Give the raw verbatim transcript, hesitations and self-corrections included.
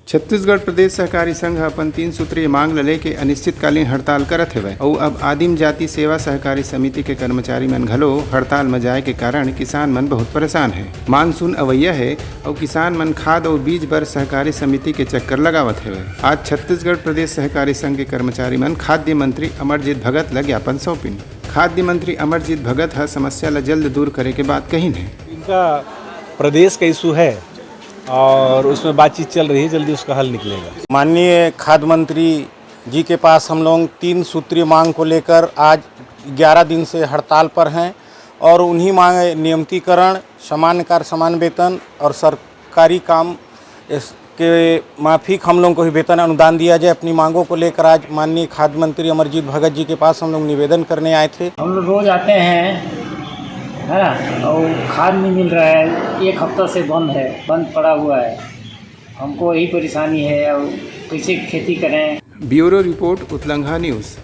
छत्तीसगढ़ प्रदेश सहकारी संघ ह अपन तीन सूत्रीय मांग ल लेके अनिश्चितकालीन हड़ताल करत हेवय अउ अब आदिम जाति सेवा सहकारी समिति के कर्मचारी मन घलो हड़ताल म जाय के कारण किसान मन बहुत परेशान हे। मानसून अवइया हे अउ किसान मन खाद अउ बीज बर सहकारी समिति के चक्कर लगावत हेवय। आज छत्तीसगढ़ प्रदेश सहकारी संघ के कर्मचारी मन खाद्य मंत्री अमरजीत भगत ल ज्ञापन सौंपिन। खाद्य मंत्री अमरजीत भगत ह समस्या ल जल्द दूर करे के बात कहिन हे। इनका प्रदेश का इशू है और उसमें बातचीत चल रही है, जल्दी उसका हल निकलेगा। माननीय खाद्य मंत्री जी के पास हम लोग तीन सूत्रीय मांग को लेकर आज ग्यारह दिन से हड़ताल पर हैं और उन्हीं मांग, नियमितीकरण, समान कार्य समान वेतन और सरकारी काम, इसके माफिक हम लोगों को भी वेतन अनुदान दिया जाए। अपनी मांगों को लेकर आज माननीय खाद्य मंत्री अमरजीत भगत जी के पास हम लोग निवेदन करने आए थे। हम लोग रोज आते हैं, है ना, और खाद नहीं मिल रहा है, एक हफ्ता से बंद है, बंद पड़ा हुआ है। हमको यही परेशानी है, और कैसे खेती करें। ब्यूरो रिपोर्ट, उतलंघा न्यूज़।